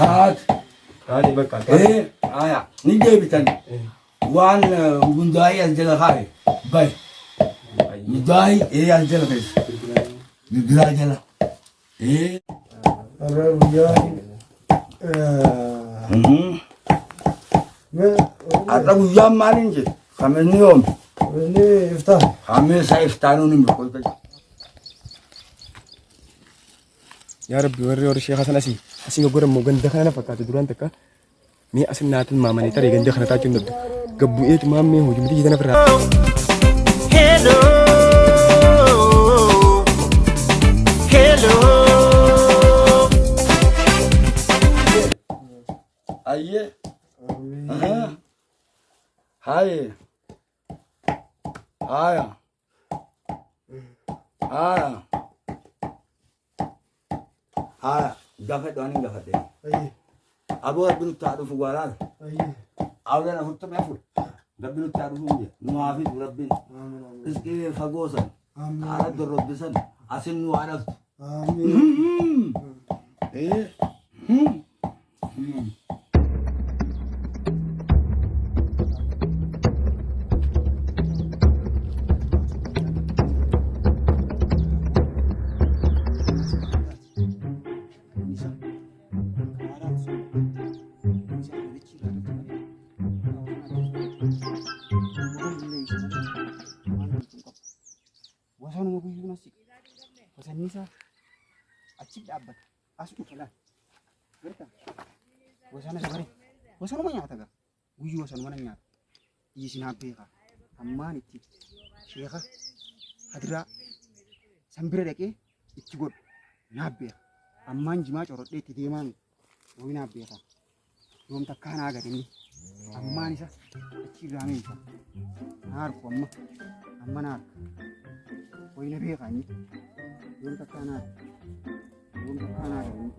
Taat. Taate bakka. Ee, haya. Ni deebitan. Waan hundaa'ee as jala kaa'e. Bayi. Hundaa'ee ee as jala keessa. Biraa jala. Ee. Har'a guyyaa Har'a guyyaan maaliin jedhe? Kamisni yoomi? Inni iftaan. Kamisa iftaanuu ni mirkoota. Yaa Rabbi warri warri sheekha sana asii asii goggoran moo ganda kana na fakkaate duraan takka mee asin naa tilmaamanii tarii ganda kana taachuu hin dhabdu. Gabbu'eetu maammee hojii miti tana firraa. Hello. Hello. Ayyee. Haye. Haya. Haya. Haya. Gafadhu ani gafadhe. Aboo rabbi nutti haa dhufu gaalaal. Awlan 44. Rabbi nutti haa dhufu jedhe. Nu haa fidu rabbiin. Rizqii fagoo san. Haala dorrobbi san. Asin nu haa dhabdu. Eh. Wasanuma guyyuu nasi. Wasanni isaa achi dhaabbata. As dhufa laal. Garta. Wasana sabare. Wasanuma nyaata gaa. Guyyuu wasanuma na nyaata. Isin haa beekaa. Ammaan itti sheeka hadiraa san bira dhaqee itti godhu naaf beeka. Ammaan jimaa corodhee itti deemaa miti. Wayi naaf beekaa. Yoom takkaa naa gad inni. Ammaan isa achi irraa meesha. Naa arku amma. Amma naa arka. Wayi na beekaa inni. Yoom takkaa naa arka. Yoom takkaa naa gad inni.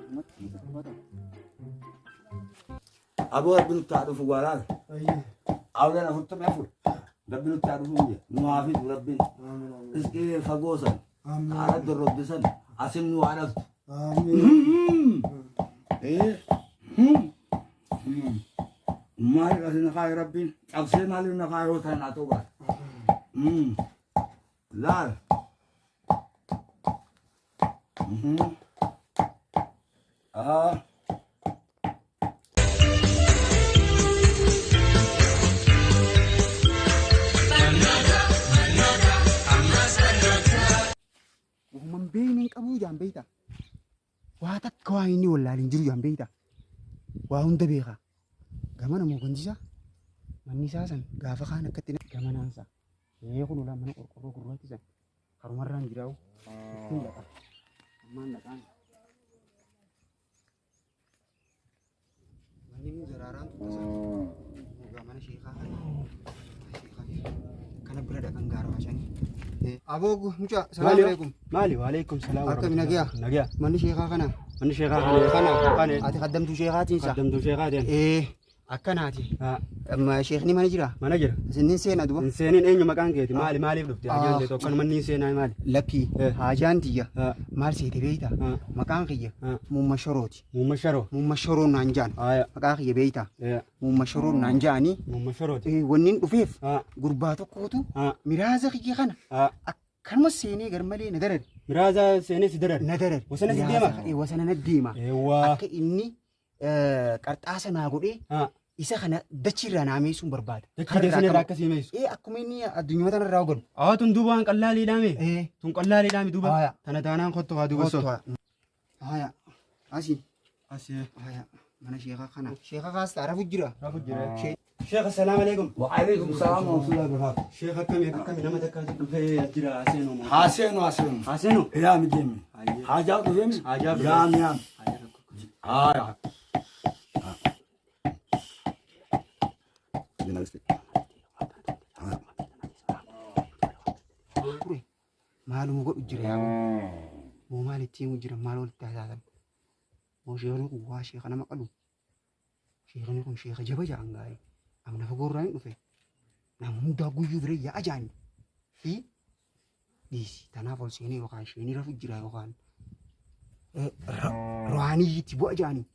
Namatti uffata. Aboo rabbi nutti haa dhufu gaalaal. Awlan 44. Rabbi nutti haa dhufu jedhe. Nu haa fidu rabbiin. Rizqii fagoo san. Haala dorrobbi san. Asin nu haa dhabdu. Eh. Maal asin kaayee rabbiin cabsee maaliif na kaayee yoo ta'an haa ta'u baata. Laal. Ah. Wahuman beeyne hin qabuu jaan beeyta. Waa takka waan inni wallaale hin jiru jaan beeyta. Waa hunda beeka. Gamana moo gandi isaa? Manni isaa san gaafa kaan akkatti gamanaan isaa. Ee kun ulaa mana qorqorroo gurraachi san. Karumarraan jiraa'u. Ittiin dhaqa. Ammaan dhaqaan. Manni inni daraaraan tun tasa. Mugaa mana sheekaa kana. Sheekaa kana bira dhaqan gaara waashanii. Aboo mucaa salaam alaikum. Maali waalaikum salaam. Akkami nagiyaa? Nagiyaa. Manni sheekaa kana. Manni sheekaa kana. Kana. Kana. Ati kaddamtuu sheekaatiin sa. Kaddamtuu sheekaatiin. Ee akkanaati. Haa. Sheekni mana jira. Mana jira. Isin seena duba. Hin seeniin eenyu maqaan keeti? Maali maaliif dhufte? Hajaan Ah. teetu akkanuma inni seenaa maali? Lakkii Eh. haajaan tiyya Ah. maal seete beeyta? Ah. Maqaan kiyya Ah. muumma shorooti. Muumma sharoo. Muumma shoroon naan jaan. Haaya. Maqaa kiyya beeyta? Eh. Muumma shoroon naan jaanii. Muumma shorooti. Wanni hin dhufeef Ah. gurbaa tokkootu Ah. miraaza kiyya kana Ah. akkanuma seenee garmalee na darare. Miraaza seenee si darare. Na darare. Wasana si Miraaza deema? ka'ee wasana na deema. Eewwaa. Akka inni qarxaasa naa godhee Ah. isa kana dachiirraa naa meessuun barbaada. Dachii teessan irraa akkasii meessu. Ee akkuma inni addunyaa tanarraa godhu. Haa tun duuba waan qallaaliidhaame. Ee. Tun qallaaliidhaame duuba. Haaya. Tana taanaan kottu haa duuba so. Haaya. Asii. Asii. Haaya. Mana sheekaa kana. Sheekaa kaas ta'a rafu jira. Rafu jira. Sheekh assalaamu alaikum. Waalaikum salaam wa rahmatullahi wa barakatuh. Sheekh akkami akkami nama takkaatu dhufee as jira haaseenuu moo? Haaseenu haaseenu. Haaseenuu? Yaami deemi. Hayyee. Haajaa dhufeemi. Haajaa dhufee. Yaami yaami. Haaya. Ture. Maaluma godhu jira yaa moo maal itti himu jira maal walitti haasaasan. Moo sheekni kun waa sheeka nama qalu. Sheekni kun sheeka jaba ja'an gaarii. Amna fagoorraa hin dhufe. Nama hundaa guyyuu bira yaa'a ja'ani. Fi dhiisi tanaaf ol seenee yookaan sheenii rafu jira yookaan Ruhaaniyyi itti bu'a jedhanii.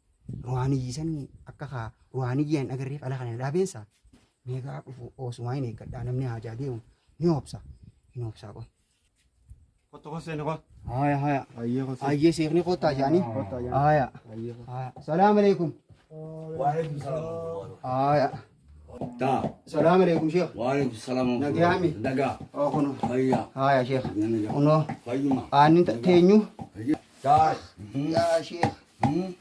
Ruhaaniyyi san akka kaa ruhaaniyyi hin agarreef ala kana dhaabeensa. Mee gaa dhufu oosumaa hin eeggadhaa namni haajaa deemu ni obsa. Hin obsaa qoy. Kottu kosseen koo. Haya haya. Ayyee kosseen. Ayyee seekni kottaa jedhanii. Kottaa jedhanii. Haya. Ayyee kosseen. Haya. Salaam alaikum. Waalaikum salaam. Haya. Taa. Salaam alaikum sheekh. Waalaikum salaam. Nagaami. Nagaa. Oo kuno. Fayyaa. Haya sheekh. Kunoo Fayyuma. aanni teenyu. Taa. Yaa sheekh.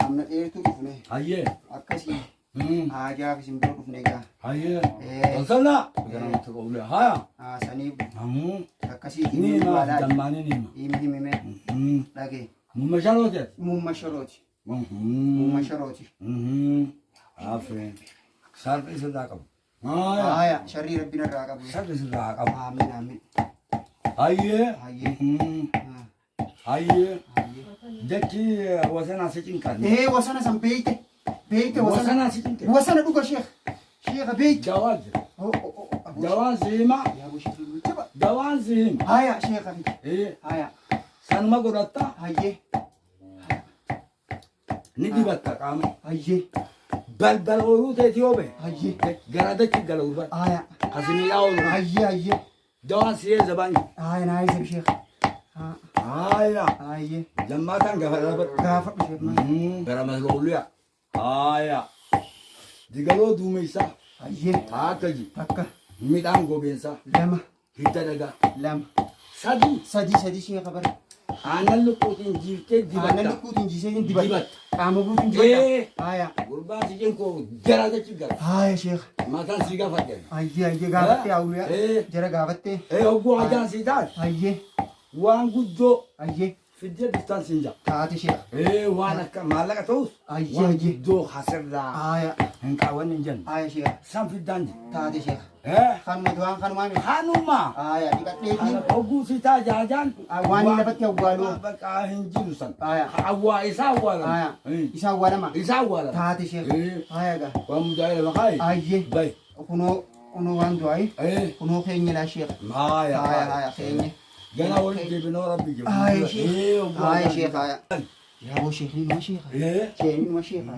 Amna dheertuu dhufne. Hayyee. Akkasii. Haajaaf isin bira dhufne egaa. Hayyee. Eh. Tosalla. Gara nuti haya. Saniif akkasii Ni ma dammaanii ni ma. Himi himi mee. Dhagee. Mumma sharoote. Mumma sharooti. Mumma sharooti. Afeen. Sarri sirraa qabu. Haya. Haya sharrii rabbiin irraa qabu. Sarri sirraa qabu. Amiin amiin. Hayyee. Hayyee. Hayyee. Jechi wasanaa si cinqan. Ee wasana san beeyte. Beeyte wasana. Wasanaa si cinqe. Wasana dhuga sheekh. Sheekha beeyte. Jawaa jira. Oh oh oh. Jawaan si hima. Yaa boo sheekh jaba. Jawaan si hima. Haya sheekha. Ee. Haya. Sanuma godhatta. Hayyee. Ni dibatta qaama. Hayyee. Balbal ooyiruu teeti yoo ba'e. Hayyee. Gara dachi gala urban. Haya. Asinii oolu. Hayyee hayyee. Jawaan si eessa baanyi. Haya naa eessa sheekh. Haya. Hayyee. Lammaataan gaafa dhaabadhu. Gaafadhu sheekh. Gara maslooluya. Haya. Digaloo duumessaa. Hayyee. Taakka ji. Takka. Midhaan gobeensaa. Lama. Hidda dhagaa. Lama. Sadi. Sadii sadii sheekha bara. Aannan lukkuutiin jiiftee Aannan dibatta. lukkuutiin jiisee hin dibatta. Dibatta. Qaama guutuun dibatta. Ee. Haya. Gurbaan si cinkoo gara dachi gala. Haya sheekh. Mataan si gaafadhe. Hayyee hayyee gaafattee hawwiyaa. Ee. Jara gaafattee. Ee hogguu hajaan si taate. Hayyee. Waan guddoo Hayyee. fiddee biftaan siin jaa. Taate sheekh. Ee waan akka maallaqa ta'us. Hayyee Waan hayyee. guddoo hasirraa Haya. hin qaawwanne hin jennu. Haya sheekh. San fiddaan ji. Taate sheekh. Ee. Kanuma du'aan kanumaa miti. Kanuma. Haya dhiqadheetii. Hogguu si taa jaajaan. Waan inni lafatti awwaaluu. Bakka hin jiru san. Haya. Awwaa isaa awwaalama. Haya. Isa awwaalama. Isaa awwaalama. Taate sheekh. Ee. Haya gaa. Waan mudaa lafa kaayi. Hayyee. Bay. Kunoo kunoo waan du'aayi. Ee. Kunoo keenya laa sheekh. Haya. Haya haya keenya. Gana walitti deebinoo rabbi jiru. Haya sheekh. Ee hogguu Haya hajaan sheekh si taa. haya. Yaa boo sheekh ni numa sheekha. Ee. Sheekh ni numa sheekha.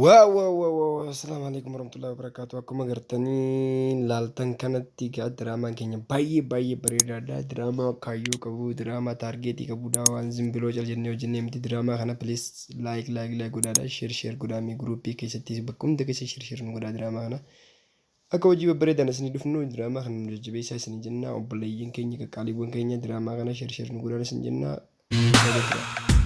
Waa waa waa waa assalaamu alaikum warahmatullahi wabarakatuh. Akkuma gartanii laaltan kanatti egaa diraamaan keenya baay'ee baay'ee bareedaadha. Diraamaa kaayyoo qabu, diraamaa targetii qabudha. Waan zimbiloo cal jennee hojjennee miti diraamaa kana please like like like godhaadha. Share share godhaa mi groupii keessattis bakka hunda keessa share share nu godhaa diraamaa kana. Akka hojii babbareedaan isinii dhufnu diraamaa kana nu jajjabeessaa isinii jenna. Obboleeyyiin keenya qaqqaaliiwwan keenya diraamaa kana share share nu godhaa isin jenna. Baga tura.